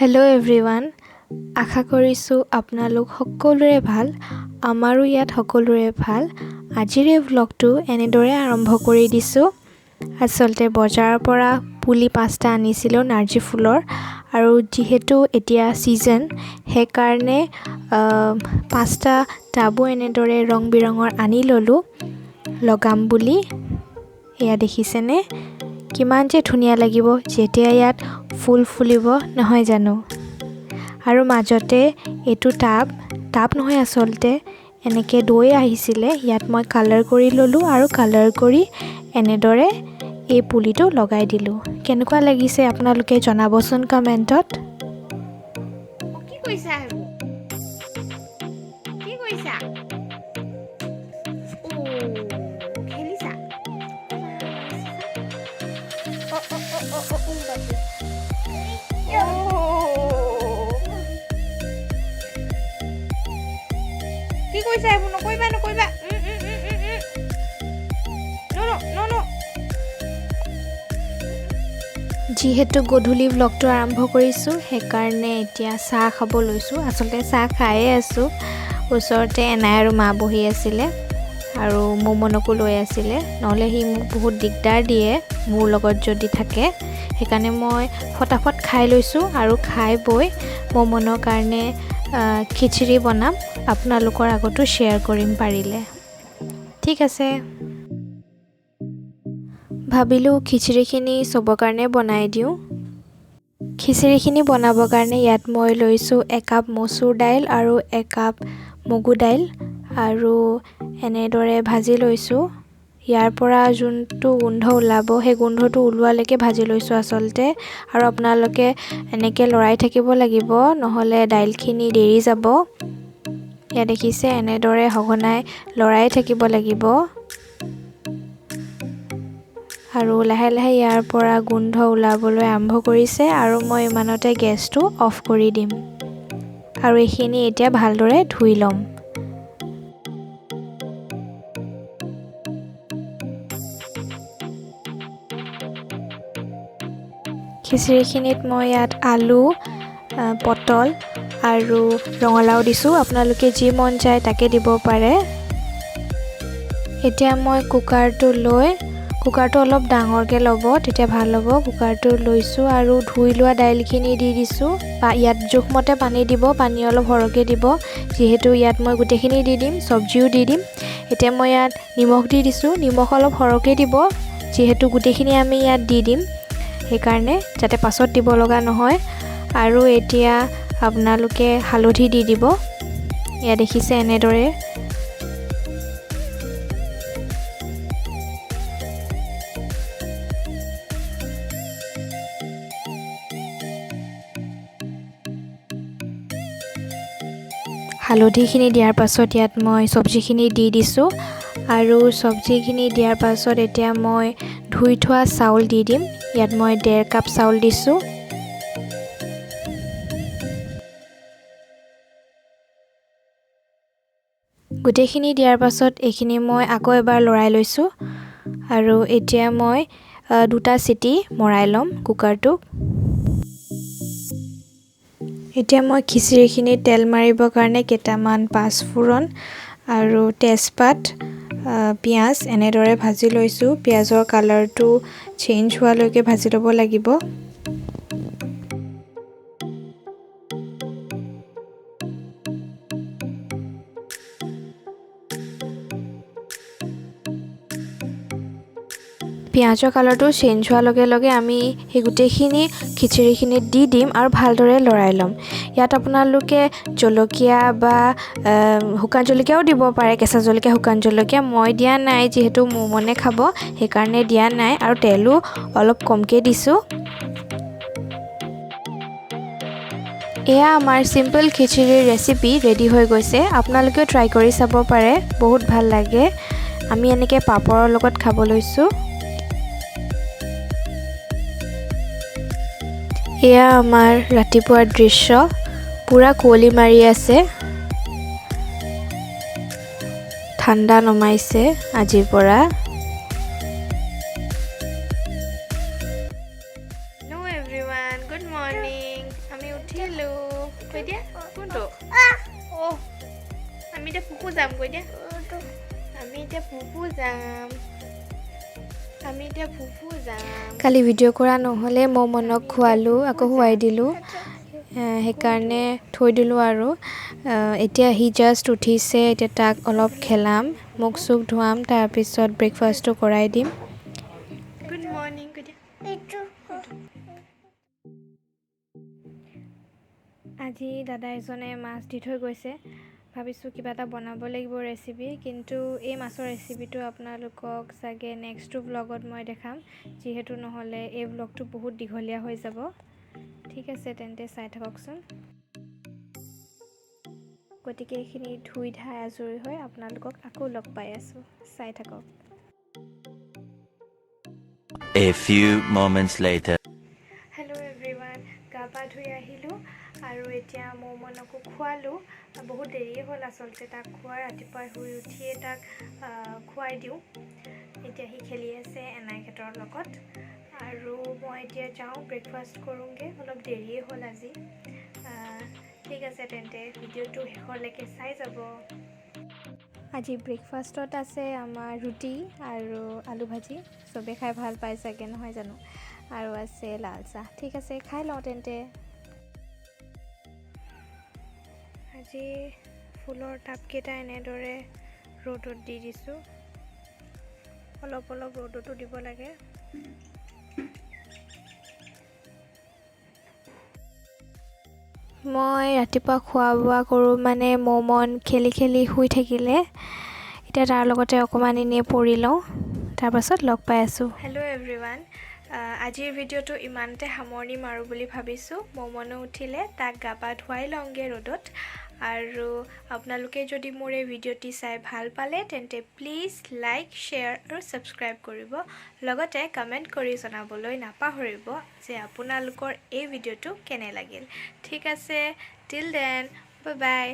Hello' everyone, আশা কৰিছোঁ আপোনালোক সকলোৰে ভাল। আমাৰো ইয়াত সকলোৰে ভাল। আজিৰ এই ভ্লগটো এনেদৰে আৰম্ভ কৰি দিছোঁ। আচলতে বজাৰৰ পৰা পুলি 5টা আনিছিলোঁ নাৰ্জী ফুলৰ, আৰু যিহেতু এতিয়া ছিজন সেইকাৰণে 5টা টাবো এনেদৰে ৰং বিৰঙৰ আনি ল'লোঁ লগাম বুলি। এয়া দেখিছেনে কিমান যে ধুনীয়া লাগিব যেতিয়া ইয়াত ফুল ফুলিব, নহয় জানো? আৰু মাজতে এইটো টাব, টাব নহয় আচলতে এনেকৈ দৈ আহিছিলে, ইয়াত মই কালাৰ কৰি ল'লোঁ আৰু কালাৰ কৰি এনেদৰে এই পুলিটো লগাই দিলোঁ। কেনেকুৱা লাগিছে আপোনালোকে জনাবচোন কমেণ্টত। কি কৰিছা সেইবোৰ? কি কৰিছা? খেলিছা? কি কৰিছা এইবোৰ? নকৰিবা, নকৰিবা। ন ন। যিহেতু গধূলি ভ্লগটো আৰম্ভ কৰিছোঁ সেইকাৰণে এতিয়া চাহ খাব লৈছোঁ। আচলতে চাহ খায়ে আছোঁ। ওচৰতে এনাই আৰু মা বহি আছিলে আৰু মমনকো লৈ আছিলে, নহ'লে সি মোক বহুত দিগদাৰ দিয়ে মোৰ লগত যদি থাকে। সেইকাৰণে মই ফটাফট খাই লৈছোঁ আৰু খাই বৈ মমনৰ কাৰণে খিচিৰি বনাম, আপোনালোকৰ আগতো শ্বেয়াৰ কৰিম পাৰিলে। ঠিক আছে, ভাবিলোঁ খিচিৰিখিনি চবৰ কাৰণে বনাই দিওঁ। খিচিৰিখিনি বনাবৰ কাৰণে ইয়াত মই লৈছোঁ 1 কাপ মচুৰ দাইল আৰু 1 কাপ মগু দাইল আৰু এনেদৰে ভাজি লৈছোঁ। ইয়াৰ পৰা যোনটো গোন্ধ ওলাব সেই গোন্ধটো ওলোৱালৈকে ভাজি লৈছোঁ আচলতে। আৰু আপোনালোকে এনেকৈ লৰাই থাকিব লাগিব, নহ'লে দাইলখিনি দেৰি যাব। ইয়াত দেখিছে এনেদৰে সঘনাই লৰাই থাকিব লাগিব আৰু লাহে লাহে ইয়াৰ পৰা গোন্ধ ওলাবলৈ আৰম্ভ কৰিছে। আৰু মই ইমানতে গেছটো অফ কৰি দিম আৰু এইখিনি এতিয়া ভালদৰে ধুই ল'ম। খিচিৰিখিনিত মই ইয়াত আলু, পটল আৰু ৰঙালাও দিছোঁ। আপোনালোকে যি মন যায় তাকে দিব পাৰে। এতিয়া মই কুকাৰটো লৈ, কুকাৰটো অলপ ডাঙৰকৈ ল'ব তেতিয়া ভাল হ'ব। কুকাৰটো লৈছোঁ আৰু ধুই লোৱা দাইলখিনি দি দিছোঁ। বা ইয়াত জোখমতে পানী দিব, পানী অলপ সৰহকৈ দিব, যিহেতু ইয়াত মই গোটেইখিনি দি দিম, চব্জিও দি দিম। এতিয়া মই ইয়াত নিমখ দি দিছোঁ। নিমখ অলপ সৰহকৈ দিব, যিহেতু গোটেইখিনি আমি ইয়াত দি দিম, সেইকাৰণে যাতে পাছত দিব লগা নহয়। আৰু এতিয়া আপোনালোকে হালধি দি দিব। এয়া দেখিছে এনেদৰে। হালধিখিনি দিয়াৰ পাছত ইয়াত মই চব্জিখিনি দি দিছোঁ আৰু চব্জিখিনি দিয়াৰ পাছত এতিয়া মই ধুই থোৱা চাউল দি দিম। ইয়াত মই 1.5 কাপ চাউল দিছোঁ। গোটেইখিনি দিয়াৰ পাছত এইখিনি মই আকৌ এবাৰ লৰাই লৈছোঁ আৰু এতিয়া মই 2টা চিটি মৰাই ল'ম কুকাৰটোক। এতিয়া মই খিচিৰিখিনি তেল মাৰিবৰ কাৰণে কেইটামান পাঁচফোৰণ আৰু তেজপাত, পিঁয়াজ এনেদৰে ভাজি লৈছোঁ। পিঁয়াজৰ কালাৰটো চেঞ্জ হোৱালৈকে ভাজি ল'ব লাগিব। পিঁয়াজৰ কালাৰটো চেঞ্জ হোৱাৰ লগে লগে আমি সেই গোটেইখিনি খিচিৰিখিনিত দি দিম আৰু ভালদৰে লৰাই ল'ম। ইয়াত আপোনালোকে জলকীয়া বা শুকান জলকীয়াও দিব পাৰে, কেঁচা জলকীয়া, শুকান জলকীয়া। মই দিয়া নাই, যিহেতু মনে খাব সেইকাৰণে দিয়া নাই। আৰু তেলো অলপ কমকৈ দিছোঁ। এয়া আমাৰ চিম্পল খিচিৰিৰ ৰেচিপি ৰেডি হৈ গৈছে। আপোনালোকেও ট্ৰাই কৰি চাব পাৰে, বহুত ভাল লাগে। আমি এনেকৈ পাপৰৰ লগত খাব লৈছোঁ। এয়া আমাৰ ৰাতিপুৱাৰ দৃশ্য, পূৰা কুঁৱলী মাৰি আছে, ঠাণ্ডা নমাইছে আজিৰ পৰা। Hello everyone, good morning. আমি উঠি ফুফু যামগৈ দিয়া। আমি এতিয়া ফুফু যাম, আমি এতিয়া ফুফু যাম। কালি ভিডিঅ' কৰা নহ'লে। মৌমনক খোৱালোঁ, আকৌ শুৱাই দিলোঁ, সেইকাৰণে থৈ দিলোঁ। আৰু এতিয়া সি জাষ্ট উঠিছে। এতিয়া তাক অলপ খেলাম, মুখ চুখ ধুৱাম, তাৰপিছত ব্ৰেকফাষ্টটো কৰাই দিম। গুড মৰ্ণিং কৈ দিয়া। আজি দাদা এজনে মাছ দি থৈ গৈছে। ভাবিছোঁ কিবা এটা বনাব লাগিব ৰেচিপি, কিন্তু এই মাছৰ ৰেচিপিটো আপোনালোকক চাগে নেক্সটটো ভ্লগত মই দেখাম, যিহেতু নহ'লে এই ভ্লগটো বহুত দীঘলীয়া হৈ যাব। ঠিক আছে, তেন্তে চাই থাককচোন। গতিকে এইখিনি ধুই ধাই আজৰি হৈ আপোনালোকক আকৌ লগ পাই আছোঁ, চাই থাকক। A few moments later. Hello everyone, গা পা ধুই আহিলোঁ আৰু এতিয়া মৌমনকো খোৱালোঁ। বহুত দেৰিয়ে হ'ল আচলতে তাক খোৱা। ৰাতিপুৱাই শুই উঠিয়ে তাক খুৱাই দিওঁ। এতিয়া সি খেলি আছে এনাইহঁতৰ লগত আৰু মই এতিয়া যাওঁ, ব্ৰেকফাষ্ট কৰোঁগৈ। অলপ দেৰিয়ে হ'ল আজি। ঠিক আছে, তেন্তে ভিডিঅ'টো শেষলৈকে চাই যাব। আজি ব্ৰেকফাষ্টত আছে আমাৰ ৰুটি আৰু আলু ভাজি। চবেই খাই ভাল পায় চাগে, নহয় জানো? আৰু আছে লাল চাহ। ঠিক আছে, খাই লওঁ তেন্তে। আজি ফুলৰ টাবকেইটা এনেদৰে ৰ'দত দি দিছোঁ। অলপ অলপ ৰ'দতো দিব লাগে। মই ৰাতিপুৱা খোৱা বোৱা কৰোঁ, মানে মৌমন খেলি খেলি শুই থাকিলে। এতিয়া তাৰ লগতে অকণমান এনেই পৰি লওঁ, তাৰপাছত লগ পাই আছোঁ। হেল্ল' এভৰিৱান, আজিৰ ভিডিঅ'টো ইমানতে সামৰণি মাৰোঁ বুলি ভাবিছোঁ। মৌমনো উঠিলে, তাক গা পা ধুৱাই লওঁগৈ ৰ'দত। আৰু আপোনালোকে যদি মোৰ এই ভিডিঅ'টি চাই ভাল পালে, তেন্তে প্লিজ লাইক, শ্বেয়াৰ আৰু ছাবস্ক্ৰাইব কৰিব। লগতে কমেণ্ট কৰি জনাবলৈ নাপাহৰিব যে আপোনালোকৰ এই ভিডিঅ'টো কেনে লাগিল। ঠিক আছে, till then, bye bye.